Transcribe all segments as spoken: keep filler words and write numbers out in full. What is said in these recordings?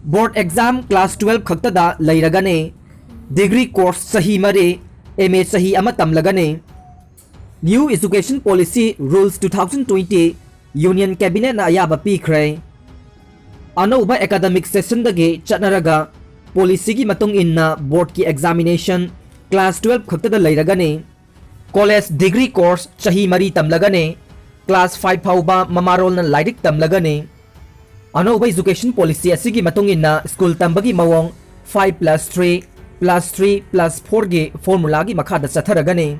Board exam class twelve ꯈꯛꯇꯗ ꯂꯩꯔꯒꯅꯤ꯫ Degree course ꯆꯍꯤ ꯃꯔꯤ, M A ꯆꯍꯤ ꯑꯃ ꯇꯝꯂꯒꯅꯤ꯫ New Education Policy Rules two thousand twenty Union Cabinet ꯅ ꯑꯌꯥꯕ ꯄꯤꯈ꯭ꯔꯦ꯫ ꯑꯅꯧꯕ academic session ꯗꯒꯤ ꯆꯠꯅꯔꯒ policy ꯒꯤ ꯃꯇꯨꯡ ꯏꯟꯅ board ꯀꯤ examination class twelve ꯈꯛꯇꯗ ꯂꯩꯔꯒꯅꯤ꯫ College degree course ꯆꯍꯤ ꯃꯔꯤ ꯇꯝꯂꯒꯅꯤ꯫ Class five ꯐꯥꯎꯕ ꯃꯃꯥꯔꯣꯜꯅ ꯂꯥꯏꯔꯤꯛ ꯇꯝꯂꯒꯅꯤ꯫ ꯑꯅꯧꯕ education policy ꯑꯁꯤꯒꯤ ꯃꯇꯨꯡ ꯏꯟꯅ school ꯇꯝꯕꯒꯤ ꯃꯑꯣꯡ five plus three plus three plus four ꯒꯤ formula ꯒꯤ ꯃꯈꯥꯗ ꯆꯠꯊꯔꯒꯅꯤ꯫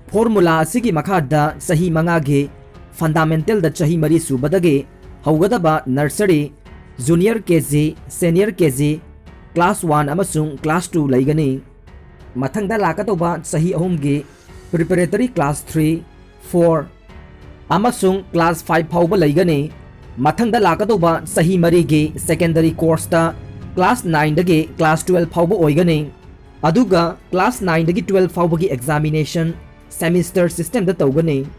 Formula ꯑꯁꯤꯒꯤ ꯃꯈꯥꯗ ꯆꯍꯤ ꯃꯉꯥꯒꯤ fundamental ꯗ ꯆꯍꯤ ꯃꯔꯤ ꯁꯨꯕꯗꯒꯤ ꯍꯧꯒꯗꯕ nursery, junior K G, senior K G, class one ꯑꯃꯁꯨꯡ class two ꯂꯩꯒꯅꯤ꯫ ꯃꯊꯪꯗ ꯂꯥꯛꯀꯗꯧꯕ ꯆꯍꯤ ꯑꯍꯨꯝꯒꯤ preparatory class three, four ꯑꯃꯁꯨꯡ class five ꯐꯥꯎꯕ ꯂꯩꯒꯅꯤ꯫ ꯃꯊꯪꯗ ꯂꯥꯛꯀꯗꯧꯕ ꯆꯍꯤ ꯃꯔꯤꯒꯤ secondary course ꯇ class nine ꯗꯒꯤ class twelve ꯐꯥꯎꯕ ꯑꯣꯏꯒꯅꯤ꯫ ꯑꯗꯨꯒ class nine ꯗꯒꯤ twelve ꯐꯥꯎꯕꯒꯤ examination semester system ꯗ ꯇꯧꯒꯅꯤ꯫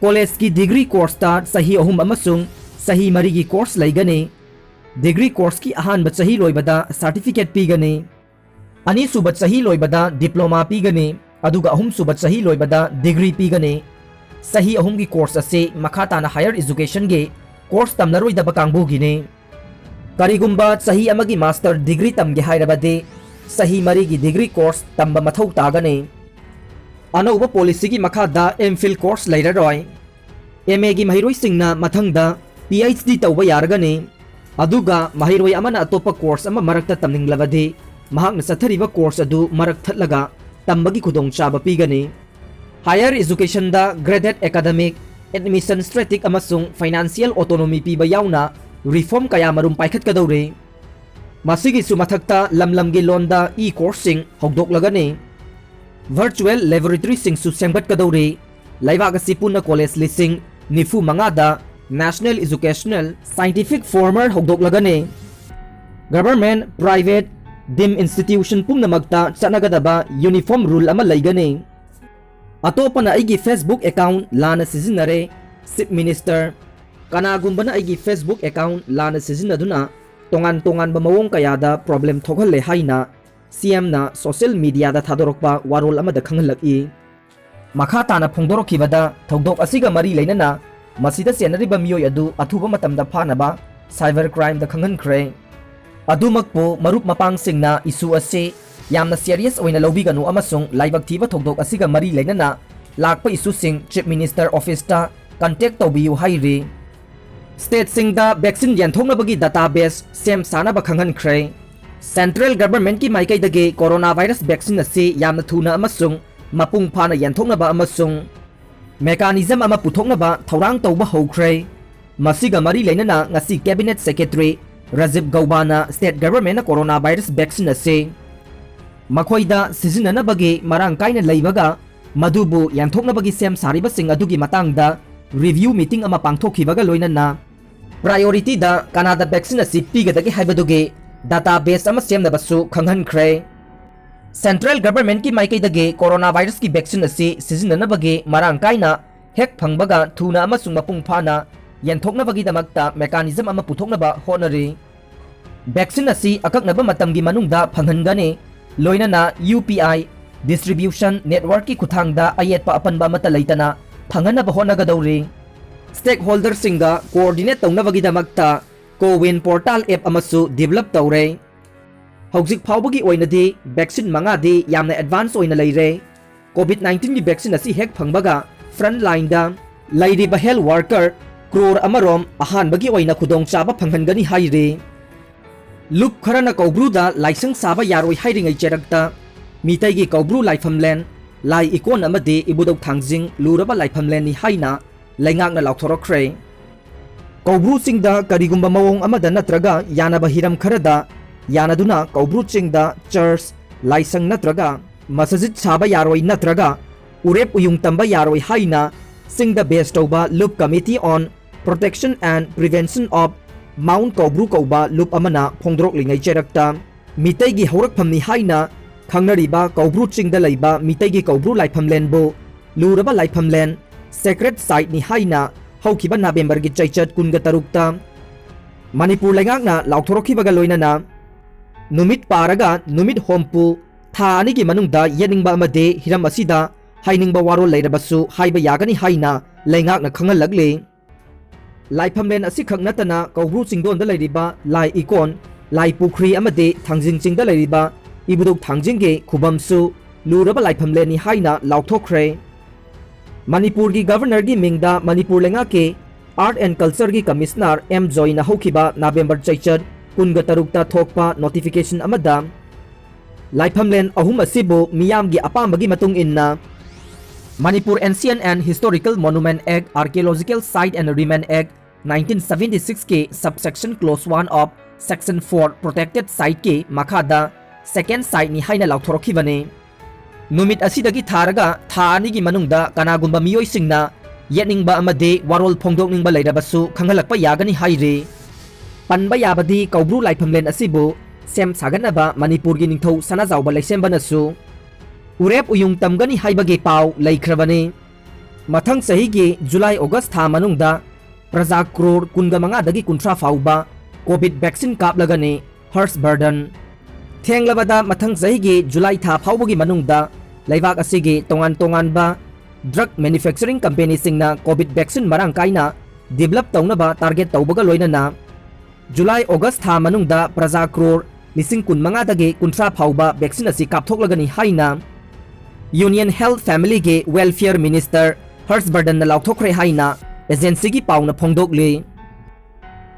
College ꯀꯤ degree course ꯇ ꯆꯍꯤ ꯑꯍꯨꯝ ꯑꯃꯁꯨꯡ ꯆꯍꯤ ꯃꯔꯤꯒꯤ course ꯂꯩꯒꯅꯤ꯫ Degree course ꯀꯤ ꯑꯍꯥꯟꯕ ꯆꯍꯤ ꯂꯣꯏꯕꯗ certificate ꯄꯤꯒꯅꯤ꯫ ꯑꯅꯤꯁꯨꯕ ꯆꯍꯤ ꯂꯣꯏꯕꯗ diploma ꯄꯤꯒꯅꯤ, ꯑꯗꯨꯒ ꯑꯍꯨꯝꯁꯨꯕ ꯆꯍꯤ ꯂꯣꯏꯕꯗ degree ꯄꯤꯒꯅꯤ꯫ ꯆꯍꯤ ꯑꯍꯨꯝꯒꯤ course ꯑꯁꯤ ꯃꯈꯥ ꯇꯥꯅ higher education ꯒꯤ course ꯇꯝꯂꯔꯣꯏꯗꯕ ꯀꯥꯡꯕꯨꯒꯤꯅꯤ꯫ ꯀꯔꯤꯒꯨꯝꯕ ꯆꯍꯤ ꯑꯃꯒꯤ master degree ꯇꯝꯒꯦ ꯍꯥꯏꯔꯕꯗꯤ ꯆꯍꯤ ꯃꯔꯤꯒꯤ degree course ꯇꯝꯕ ꯃꯊꯧ ꯇꯥꯒꯅꯤ꯫ ꯑꯅꯧꯕ policy ꯒꯤ ꯃꯈꯥꯗ M Phil course ꯂꯩꯔꯔꯣꯏ꯫ M A ꯒꯤ ꯃꯍꯩꯔꯣꯏꯁꯤꯡꯅ ꯃꯊꯪꯗ P H D ꯇꯧꯕ ꯌꯥꯔꯒꯅꯤ꯫ ꯑꯗꯨꯒ ꯃꯍꯩꯔꯣꯏ ꯑꯃꯅ ꯑꯇꯣꯞꯄ course ꯑꯃ ꯃꯔꯛꯇ ꯇꯝꯅꯤꯡꯂꯕꯗꯤ, ꯃꯍꯥꯛꯅ ꯆꯠꯊꯔꯤꯕ course ꯑꯗꯨ ꯃꯔꯛ ꯊꯠꯂꯒ ꯇꯝꯕꯒꯤ ꯈꯨꯗꯣꯡꯆꯥꯕ ꯄꯤꯒꯅꯤ꯫ Higher education ꯗ graded academic, administrative ꯑꯃꯁꯨꯡ financial autonomy ꯄꯤꯕ ꯌꯥꯎꯅ reform ꯀꯌꯥꯃꯔꯨꯝ ꯄꯥꯏꯈꯠꯀꯗꯧꯔꯤ꯫ ꯃꯁꯤꯒꯤꯁꯨ ꯃꯊꯛꯇ ꯂꯝ ꯂꯝꯒꯤ ꯂꯣꯟꯗ e-course ꯁꯤꯡ ꯍꯧꯗꯣꯛꯂꯒꯅꯤ꯫ Virtual laboratory ꯁꯤꯡꯁꯨ ꯁꯦꯝꯒꯠꯀꯗꯧꯔꯤ꯫ ꯂꯩꯕꯥꯛ ꯑꯁꯤ ꯄꯨꯟꯅ college ꯂꯤꯁꯤꯡ ꯅꯤꯐꯨ ꯃꯉꯥꯗ National Educational Scientific Former ꯍꯧꯗꯣꯛꯂꯒꯅꯤ꯫ Government, private, deemed institution ꯄꯨꯝꯅꯃꯛꯇ ꯆꯠꯅꯒꯗꯕ uniform rule ꯑꯃ ꯂꯩꯒꯅꯤ꯫ ꯑꯇꯣꯞꯄꯅ ꯑꯩꯒꯤ Facebook account ꯂꯥꯟꯅ ꯁꯤꯖꯤꯟꯅꯔꯦ꯫ Chief Minister, ꯀꯅꯥꯒꯨꯝꯕꯅ ꯑꯩꯒꯤ Facebook account ꯂꯥꯟꯅ ꯁꯤꯖꯤꯟꯅꯗꯨꯅ ꯇꯣꯉꯥꯟ ꯇꯣꯉꯥꯟꯕ ꯃꯑꯣꯡ ꯀꯌꯥꯗ problem ꯊꯣꯛꯍꯜꯂꯦ ꯍꯥꯏꯅ ꯁꯤ ꯑꯦꯝꯅ social mediaꯗ ꯊꯥꯗꯣꯔꯛꯄ ꯋꯥꯔꯣꯜ ꯑꯃꯗ ꯈꯪꯍꯜꯂꯛꯏ꯫ ꯃꯈꯥ ꯇꯥꯅ ꯐꯣꯡꯗꯣꯔꯛꯈꯤꯕꯗ, ꯊꯧꯗꯣꯛ ꯑꯁꯤꯒ ꯃꯔꯤ ꯂꯩꯅꯅ ꯃꯁꯤꯗ ꯆꯦꯟꯅꯔꯤꯕ ꯃꯤꯑꯣꯏ ꯑꯗꯨ ꯑꯊꯨꯕ ꯃꯇꯝꯗ ꯐꯥꯅꯕ cyber crimeꯗ ꯈꯪꯍꯟꯈ꯭ꯔꯦ꯫ ꯑꯗꯨꯃꯛꯄꯨ ꯃꯔꯨꯞ ꯃꯄꯥꯡꯁꯤꯡꯅ issue ꯑꯁꯤ ꯌꯥꯝꯅ serious ꯑꯣꯏꯅ ꯂꯧꯕꯤꯒꯅꯨ ꯑꯃꯁꯨꯡ ꯂꯥꯏꯕꯛ ꯊꯤꯕ ꯊꯧꯗꯣꯛ ꯑꯁꯤꯒ ꯃꯔꯤ ꯂꯩꯅꯅ ꯂꯥꯛꯄ issueꯁꯤꯡ Chief Minister Officeꯇ contact ꯇꯧꯕꯤꯌꯨ ꯍꯥꯏꯔꯤ꯫ Stateꯁꯤꯡꯗ vaccine ꯌꯦꯟꯊꯣꯛꯅꯕꯒꯤ database ꯁꯦꯝ ꯁꯥꯅꯕ ꯈꯪꯍꯟꯈ꯭ꯔꯦ꯫ Central Governmentꯀꯤ ꯃꯥꯏꯀꯩꯗꯒꯤ coronavirus vaccine ꯑꯁꯤ ꯌꯥꯝꯅ ꯊꯨꯅ ꯑꯃꯁꯨꯡ ꯃꯄꯨꯡ ꯐꯥꯅ ꯌꯦꯟꯊꯣꯛꯅꯕ ꯑꯃꯁꯨꯡ mechanism ꯑꯃ ꯄꯨꯊꯣꯛꯅꯕ ꯊꯧꯔꯥꯡ ꯇꯧꯕ ꯍꯧꯈ꯭ꯔꯦ꯫ ꯃꯁꯤꯒ ꯃꯔꯤ ꯂꯩꯅꯅ ꯉꯁꯤ Cabinet Secretary Rajiv ꯒꯧꯕꯥꯅ state governmentꯅ coronavirus vaccine ꯑꯁꯤ ꯃꯈꯣꯏꯗ ꯁꯤꯖꯤꯟꯅꯅꯕꯒꯤ ꯃꯔꯥꯡ ꯀꯥꯏꯅ ꯂꯩꯕꯒ ꯃꯗꯨꯕꯨ ꯌꯦꯟꯊꯣꯛꯅꯕꯒꯤ ꯁꯦꯝ ꯁꯥꯔꯤꯕꯁꯤꯡ ꯑꯗꯨꯒꯤ ꯃꯇꯥꯡꯗ review meeting ꯑꯃ ꯄꯥꯡꯊꯣꯛꯈꯤꯕꯒ ꯂꯣꯏꯅꯅ priorityꯗ ꯀꯅꯥꯗ vaccine ꯑꯁꯤ ꯄꯤꯒꯗꯒꯦ ꯍꯥꯏꯕꯗꯨꯒꯤ database ꯑꯃ ꯁꯦꯝꯅꯕꯁꯨ ꯈꯪꯍꯟꯈ꯭ꯔꯦ꯫ Central Governmentꯀꯤ ꯃꯥꯏꯀꯩꯗꯒꯤ coronavirusꯀꯤ vaccine ꯑꯁꯤ ꯁꯤꯖꯤꯟꯅꯅꯕꯒꯤ ꯃꯔꯥꯡ ꯀꯥꯏꯅ ꯍꯦꯛ ꯐꯪꯕꯒ ꯊꯨꯅ ꯑꯃꯁꯨꯡ ꯃꯄꯨꯡ ꯐꯥꯅ ꯌꯦꯟꯊꯣꯛꯅꯕꯒꯤꯗꯃꯛꯇ mechanism ꯑꯃ ꯄꯨꯊꯣꯛꯅꯕ ꯍꯣꯠꯅꯔꯤ꯫ Vaccine ꯑꯁꯤ ꯑꯀꯛꯅꯕ ꯃꯇꯝꯒꯤ ꯃꯅꯨꯡꯗ ꯐꯪꯍꯟꯒꯅꯤ, ꯂꯣꯏꯅꯅ U P I distribution networkꯀꯤ ꯈꯨꯠꯊꯥꯡꯗ ꯑꯌꯦꯠꯄ ꯑꯄꯟꯕ ꯑꯃꯠꯇ ꯂꯩꯇꯅ ꯐꯪꯍꯟꯅꯕ ꯍꯣꯠꯅꯒꯗꯧꯔꯤ꯫ Stakeholderꯁꯤꯡꯒ coordinate ꯇꯧꯅꯕꯒꯤꯗꯃꯛꯇ CoWIN portal app ꯑꯃꯁꯨ develop ꯇꯧꯔꯦ꯫ ꯍꯧꯖꯤꯛ ꯐꯥꯎꯕꯒꯤ ꯑꯣꯏꯅꯗꯤ vaccine ꯃꯉꯥꯗꯤ ꯌꯥꯝꯅ advance ꯑꯣꯏꯅ ꯂꯩꯔꯦ꯫ COVID nineteenꯒꯤ vaccine ꯑꯁꯤ ꯍꯦꯛ ꯐꯪꯕꯒ frontlineꯗ ꯂꯩꯔꯤꯕ health worker crore ꯑꯃꯔꯣꯝ ꯑꯍꯥꯟꯕꯒꯤ ꯑꯣꯏꯅ ꯈꯨꯗꯣꯡꯆꯥꯕ ꯐꯪꯍꯟꯒꯅꯤ ꯍꯥꯏꯔꯤ꯫ ꯂꯨꯞ ꯈꯔꯅ ꯀꯧꯕ꯭ꯔꯨꯗ ꯂꯥꯏꯁꯪ ꯁꯥꯕ ꯌꯥꯔꯣꯏ ꯍꯥꯏꯔꯤꯉꯩ ꯆꯩꯔꯛꯇ ꯃꯤꯇꯩꯒꯤ ꯀꯧꯕ꯭ꯔꯨ ꯂꯥꯏꯐꯝꯂꯦꯟ, ꯂꯥꯏ ꯏꯀꯣꯟ ꯑꯃꯗꯤ ꯏꯕꯨꯙꯧ ꯊꯥꯡꯖꯤꯡ ꯂꯨꯔꯕ ꯂꯥꯏꯐꯝꯂꯦꯟꯅꯤ ꯍꯥꯏꯅ ꯂꯩꯉꯥꯛꯅ ꯂꯥꯎꯊꯣꯔꯛꯈ꯭ꯔꯦ꯫ ꯀꯧꯕ꯭ꯔꯨ ꯆꯤꯡꯗ ꯀꯔꯤꯒꯨꯝꯕ ꯃꯑꯣꯡ ꯑꯃꯗ ꯅꯠꯇ꯭ꯔꯒ ꯌꯥꯅꯕ ꯍꯤꯔꯝ ꯈꯔꯗ ꯌꯥꯅꯗꯨꯅ ꯀꯧꯕ꯭ꯔꯨ ꯆꯤꯡꯗ church, ꯂꯥꯏꯁꯪ ꯅꯠꯇ꯭ꯔꯒ ꯃꯁꯖꯤꯗ ꯁꯥꯕ ꯌꯥꯔꯣꯏ ꯅꯠꯇ꯭ꯔꯒ ꯎꯔꯦꯞ ꯎꯌꯨꯡ ꯇꯝꯕ ꯌꯥꯔꯣꯏ ꯍꯥꯏꯅ ꯆꯤꯡꯗ base ꯇꯧꯕ ꯂꯨꯞ Committee on Protection and Prevention of Mount ꯀꯧꯕ꯭ꯔꯨ ꯀꯧꯕ ꯂꯨꯞ ꯑꯃꯅ ꯐꯣꯡꯗꯣꯔꯛꯂꯤꯉꯩ ꯆꯩꯔꯛꯇ ꯃꯤꯇꯩꯒꯤ ꯍꯧꯔꯛꯐꯝꯅꯤ ꯍꯥꯏꯅ ꯈꯪꯅꯔꯤꯕ ꯀꯧꯕ꯭ꯔꯨ ꯆꯤꯡꯗ ꯂꯩꯕ ꯃꯤꯇꯩꯒꯤ ꯀꯧꯕ꯭ꯔꯨ ꯂꯥꯏꯐꯝꯂꯦꯟꯕꯨ ꯂꯨꯔꯕ ꯂꯥꯏꯐꯝꯂꯦꯟ, sacred siteꯅꯤ ꯍꯥꯏꯅ ꯍꯧꯈꯤꯕ ꯅꯕꯦꯝꯕꯔꯒꯤ ꯆꯩꯆꯠ ꯀꯨꯟꯒ ꯇꯔꯨꯛꯇ ꯃꯅꯤꯄꯨꯔ ꯂꯩꯉꯥꯛꯅ ꯂꯥꯎꯊꯣꯔꯛꯈꯤꯕꯒ ꯂꯣꯏꯅꯅ ꯅꯨꯃꯤꯠ ꯄꯥꯔꯒ ꯅꯨꯃꯤꯠ ꯍꯣꯝꯄꯨ ꯊꯥ ꯑꯅꯤꯒꯤ ꯃꯅꯨꯡꯗ ꯌꯦꯠꯅꯤꯡꯕ ꯑꯃꯗꯤ ꯍꯤꯔꯝ ꯑꯁꯤꯗ ꯍꯥꯏꯅꯤꯡꯕ ꯋꯥꯔꯣꯜ ꯂꯩꯔꯕꯁꯨ ꯍꯥꯏꯕ ꯌꯥꯒꯅꯤ ꯍꯥꯏꯅ ꯂꯩꯉꯥꯛꯅ ꯈꯪꯍꯜꯂꯛꯂꯤ꯫ ꯂꯥꯏꯐꯝꯂꯦꯟ ꯑꯁꯤꯈꯛ ꯅꯠꯇꯅ ꯀꯧꯕ꯭ꯔꯨ ꯆꯤꯡꯗꯣꯟꯗ ꯂꯩꯔꯤꯕ ꯂꯥꯏ ꯏꯀꯣꯟ, ꯂꯥꯏ ꯄꯨꯈ꯭ꯔꯤ ꯑꯃꯗꯤ ꯊꯥꯡꯖꯤꯡ ꯆꯤꯡꯗ ꯂꯩꯔꯤꯕ ꯏꯕꯨꯙꯧ ꯊꯥꯡꯖꯤꯡꯒꯤ ꯈꯨꯕꯝꯁꯨ ꯂꯨꯔꯕ ꯂꯥꯏꯐꯝꯂꯦꯟꯅꯤ ꯍꯥꯏꯅ ꯂꯥꯎꯊꯣꯛꯈ꯭ꯔꯦ꯫ ꯃꯅꯤꯄꯨꯔꯒꯤ ꯒꯚꯔꯅꯔꯒꯤ ꯃꯤꯡꯗ ꯃꯅꯤꯄꯨꯔ ꯂꯩꯉꯥꯛꯀꯤ Art and Cultureꯒꯤ ꯀꯃꯤꯁꯅꯔ ꯑꯦꯝ ꯖꯣꯏꯅ ꯍꯧꯈꯤꯕ ꯅꯕꯦꯝꯕꯔ ꯆꯩꯆꯠ ꯀꯨꯟꯒ ꯇꯔꯨꯛꯇ ꯊꯣꯛꯄ ꯅꯣꯇꯤꯐꯤꯀꯦꯁꯟ ꯑꯃꯗ ꯂꯥꯏꯐꯝꯂꯦꯟ ꯑꯍꯨꯝ ꯑꯁꯤꯕꯨ ꯃꯤꯌꯥꯝꯒꯤ ꯑꯄꯥꯝꯕꯒꯤ ꯃꯇꯨꯡ ꯏꯟꯅ Manipur Ancient and Historical Monument Act, Archaeological Site and Remain Act nineteen seventy sixꯀꯤ subsection clause one of section four protected siteꯀꯤ ꯃꯈꯥꯗ second siteꯅꯤ ꯍꯥꯏꯅ ꯂꯥꯎꯊꯣꯔꯛꯈꯤꯕꯅꯤ꯫ ꯅꯨꯃꯤꯠ ꯑꯁꯤꯗꯒꯤ ꯊꯥꯔꯒ ꯊꯥ ꯑꯅꯤꯒꯤ ꯃꯅꯨꯡꯗ ꯀꯅꯥꯒꯨꯝꯕ ꯃꯤꯑꯣꯏꯁꯤꯡꯅ ꯌꯦꯠꯅꯤꯡꯕ ꯑꯃꯗꯤ ꯋꯥꯔꯣꯜ ꯐꯣꯡꯗꯣꯛꯅꯤꯡꯕ ꯂꯩꯔꯕꯁꯨ ꯈꯪꯍꯜꯂꯛꯄ ꯌꯥꯒꯅꯤ ꯍꯥꯏꯔꯤ꯫ ꯄꯟꯕ ꯌꯥꯕꯗꯤ ꯀꯧꯕ꯭ꯔꯨ ꯂꯥꯏꯐꯝꯂꯦꯟ ꯑꯁꯤꯕꯨ ꯁꯦꯝ ꯁꯥꯒꯠꯅꯕ ꯃꯅꯤꯄꯨꯔꯒꯤ ꯅꯤꯡꯊꯧ ꯁꯅꯥꯖꯥꯎꯕ ꯂꯩꯁꯦꯝꯕꯅꯁꯨ ꯎꯔꯦꯞ ꯎꯌꯨꯡ ꯇꯝꯒꯅꯤ ꯍꯥꯏꯕꯒꯤ ꯄꯥꯎ ꯂꯩꯈ꯭ꯔꯕꯅꯤ꯫ ꯃꯊꯪ ꯆꯍꯤꯒꯤ ꯖꯨꯂꯥꯏ ꯑꯣꯒꯁ ꯊꯥ ꯃꯅꯨꯡꯗ ꯄ꯭ꯔꯖꯥ ꯀ꯭ꯔꯣꯔ ꯀꯨꯟꯒ ꯃꯉꯥꯗꯒꯤ ꯀꯨꯟꯊ꯭ꯔꯥ ꯐꯥꯎꯕ ꯀꯣꯚꯤꯗ ꯚꯦꯛꯁꯤꯟ ꯀꯥꯞꯂꯒꯅꯤ ꯍꯔꯁ ꯕꯔꯗꯟ꯫ ꯊꯦꯡꯂꯕꯗ ꯃꯊꯪ ꯆꯍꯤꯒꯤ ꯖꯨꯂꯥꯏ ꯊꯥ ꯐꯥꯎꯕꯒꯤ ꯃꯅꯨꯡꯗ ꯂꯩꯕꯥꯛ ꯑꯁꯤꯒꯤ ꯇꯣꯉꯥꯟ ꯇꯣꯉꯥꯟꯕ ꯗ꯭ꯔꯒ ꯃꯦꯅꯨꯐꯦꯛꯆꯔꯤꯡ ꯀꯝꯄꯦꯅꯤꯁꯤꯡꯅ ꯀꯣꯚꯤꯗ ꯚꯦꯛꯁꯤꯟ ꯃꯔꯥꯡ ꯀꯥꯏꯅ ꯗꯤꯕꯂꯞ ꯇꯧꯅꯕ ꯇꯥꯔꯒꯦꯠ ꯇꯧꯕꯒ ꯂꯣꯏꯅꯅ ꯖꯨꯂꯥꯏ ꯑꯣꯒꯁ ꯊꯥ ꯃꯅꯨꯡꯗ ꯄ꯭ꯔꯖꯥ ꯀ꯭ꯔꯣꯔ ꯂꯤꯁꯤꯡ ꯀꯨꯟ ꯃꯉꯥꯗꯒꯤ ꯀꯨꯟꯊ꯭ꯔꯥ ꯐꯥꯎꯕ ꯚꯦꯛꯁꯤꯟ ꯑꯁꯤ ꯀꯥꯞꯊꯣꯛꯂꯒꯅꯤ ꯍꯥꯏꯅ Union Health Familyꯒꯤ Welfare Minister ꯍꯔꯁ ꯕꯔꯗꯟꯅ ꯂꯥꯎꯊꯣꯛꯈ꯭ꯔꯦ ꯍꯥꯏꯅ ꯑꯦꯖꯦꯟꯁꯤꯒꯤ ꯄꯥꯎꯅ ꯐꯣꯡꯗꯣꯛꯂꯤ꯫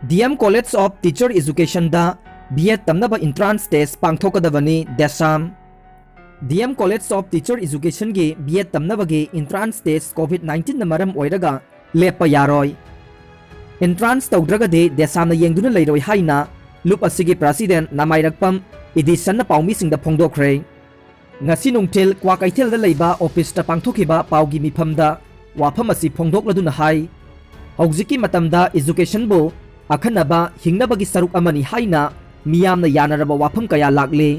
D M College of Teacher Educationꯗ B Ed ꯇꯝꯅꯕ entrance test ꯄꯥꯡꯊꯣꯛꯀꯗꯕꯅꯤ ꯗꯦꯁꯥꯝ꯫ D M College of Teacher Educationꯒꯤ B Ed ꯇꯝꯅꯕꯒꯤ entrance test ꯀꯣꯚꯤꯗ ꯅꯥꯏꯟꯇꯤꯟꯅ ꯃꯔꯝ ꯑꯣꯏꯔꯒ ꯂꯦꯞꯄ ꯌꯥꯔꯣꯏ꯫ Entrance ꯇꯧꯗ꯭ꯔꯒꯗꯤ ꯗꯦꯁꯥꯝꯅ ꯌꯦꯡꯗꯨꯅ ꯂꯩꯔꯣꯏ ꯍꯥꯏꯅ ꯂꯨꯞ ꯑꯁꯤꯒꯤ president ꯅꯃꯥꯏꯔꯛꯄꯝ ꯏꯗꯤꯁꯟꯅ ꯄꯥꯎꯃꯤꯁꯤꯡꯗ ꯐꯣꯡꯗꯣꯛꯈ꯭ꯔꯦ꯫ ꯉꯁꯤ ꯅꯨꯡꯊꯤꯜ ꯀ꯭ꯋꯥꯀꯩꯊꯦꯜꯗ ꯂꯩꯕ ꯑꯣꯐꯤꯁꯇ ꯄꯥꯡꯊꯣꯛꯈꯤꯕ ꯄꯥꯎꯒꯤ ꯃꯤꯐꯝꯗ ꯋꯥꯐꯝ ꯑꯁꯤ ꯐꯣꯡꯗꯣꯛꯂꯗꯨꯅ ꯍꯥꯏ, ꯍꯧꯖꯤꯛꯀꯤ ꯃꯇꯝꯗ educationꯕꯨ ꯑꯈꯟꯅꯕ ꯍꯤꯡꯅꯕꯒꯤ ꯁꯔꯨꯛ ꯑꯃꯅꯤ ꯍꯥꯏꯅ ꯃꯤꯌꯥꯝꯅ ꯌꯥꯅꯔꯕ ꯋꯥꯐꯝ ꯀꯌꯥ ꯂꯥꯛꯂꯤ꯫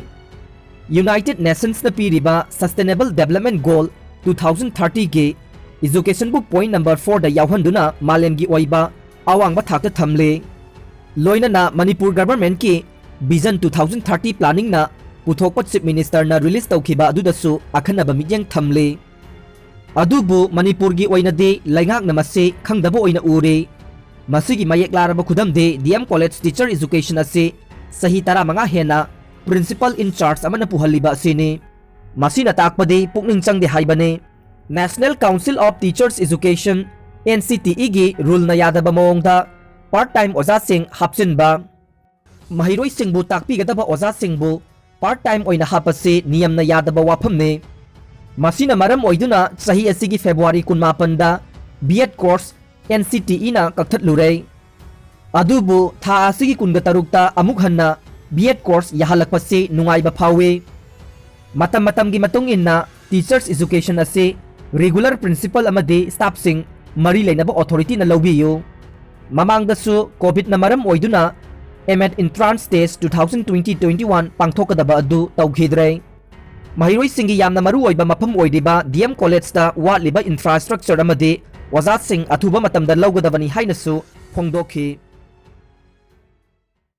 United Nationsꯅ ꯄꯤꯔꯤꯕ Sustainable Development Goal two thousand thirtyꯒꯤ educationꯕꯨ point number fourꯗ ꯌꯥꯎꯍꯟꯗꯨꯅ ꯃꯥꯂꯦꯝꯒꯤ ꯑꯣꯏꯕ ꯑꯋꯥꯡꯕ ꯊꯥꯛꯇ ꯊꯝꯂꯤ꯫ ꯂꯣꯏꯅꯅ Manipur ꯒꯚꯔꯟꯃꯦꯟꯠꯀꯤ Vision two thousand thirty Planningꯅ ꯄꯨꯊꯣꯛꯄ Chief Ministerꯅ release ꯇꯧꯈꯤꯕ ꯑꯗꯨꯗꯁꯨ ꯑꯈꯟꯅꯕ ꯃꯤꯠꯌꯦꯡ ꯊꯝꯂꯤ꯫ ꯑꯗꯨꯕꯨ ꯃꯅꯤꯄꯨꯔꯒꯤ ꯑꯣꯏꯅꯗꯤ ꯂꯩꯉꯥꯛꯅ ꯃꯁꯤ ꯈꯪꯗꯕ ꯑꯣꯏꯅ ꯎꯔꯤ꯫ ꯃꯁꯤꯒꯤ ꯃꯌꯦꯛ ꯂꯥꯔꯕ ꯈꯨꯗꯝꯗꯤ D M College Teacher Education ꯑꯁꯤ ꯆꯍꯤ ꯇꯔꯥꯃꯉꯥ ꯍꯦꯟꯅ Principal in Charge ꯑꯃꯅ ꯄꯨꯍꯜꯂꯤꯕ ꯑꯁꯤꯅꯤ꯫ ꯃꯁꯤꯅ ꯇꯥꯛꯄꯗꯤ ꯄꯨꯛꯅꯤꯡ ꯆꯪꯗꯦ ꯍꯥꯏꯕꯅꯤ꯫ National Council of Teachers Education, N C T Eꯒꯤ ruleꯅ ꯌꯥꯗꯕ ꯃꯑꯣꯡꯗ part time ꯑꯣꯖꯥꯁꯤꯡ ꯍꯥꯞꯆꯤꯟꯕ꯫ ꯃꯍꯩꯔꯣꯏꯁꯤꯡꯕꯨ ꯇꯥꯛꯄꯤꯒꯗꯕ ꯑꯣꯖꯥꯁꯤꯡꯕꯨ part time ꯑꯣꯏꯅ ꯍꯥꯞꯄꯁꯤ ꯅꯤꯌꯝꯅ ꯌꯥꯗꯕ ꯋꯥꯐꯝꯅꯤ꯫ ꯃꯁꯤꯅ ꯃꯔꯝ ꯑꯣꯏꯗꯨꯅ ꯆꯍꯤ ꯑꯁꯤꯒꯤ February ꯀꯨꯟꯃꯥꯄꯟꯗ B Ed course N C T Eꯅ ꯀꯛꯊꯠꯂꯨꯔꯦ꯫ ꯑꯗꯨꯕꯨ ꯊꯥ ꯑꯁꯤꯒꯤ ꯀꯨꯟꯒ ꯇꯔꯨꯛꯇ ꯑꯃꯨꯛ ꯍꯟꯅ B Ed course ꯌꯥꯍꯜꯂꯛꯄꯁꯤ ꯅꯨꯡꯉꯥꯏꯕ ꯐꯥꯎꯏ꯫ ꯃꯇꯝ ꯃꯇꯝꯒꯤ ꯃꯇꯨꯡ ꯏꯟꯅ Teachers Education ꯑꯁꯤ regular principal ꯑꯃꯗꯤ staffꯁꯤꯡ ꯃꯔꯤ ꯂꯩꯅꯕ authorityꯅ ꯂꯧꯕꯤꯌꯨ꯫ ꯃꯃꯥꯡꯗꯁꯨ COVIDꯅ ꯃꯔꯝ ꯑꯣꯏꯗꯨꯅ M.Ed Entrance Test two thousand twenty twenty-one ꯄꯥꯡꯊꯣꯛꯀꯗꯕ ꯑꯗꯨ ꯇꯧꯈꯤꯗ꯭ꯔꯦ꯫ ꯃꯍꯩꯔꯣꯏꯁꯤꯡꯒꯤ ꯌꯥꯝꯅ ꯃꯔꯨꯑꯣꯏꯕ ꯃꯐꯝ ꯑꯣꯏꯔꯤꯕ D M Collegeꯇ ꯋꯥꯠꯂꯤꯕ infrastructure ꯑꯃꯗꯤ ꯑꯣꯖꯥꯁꯤꯡ ꯑꯊꯨꯕ ꯃꯇꯝꯗ ꯂꯧꯒꯗꯕꯅꯤ ꯍꯥꯏꯅꯁꯨ ꯐꯣꯡꯗꯣꯛꯈꯤ꯫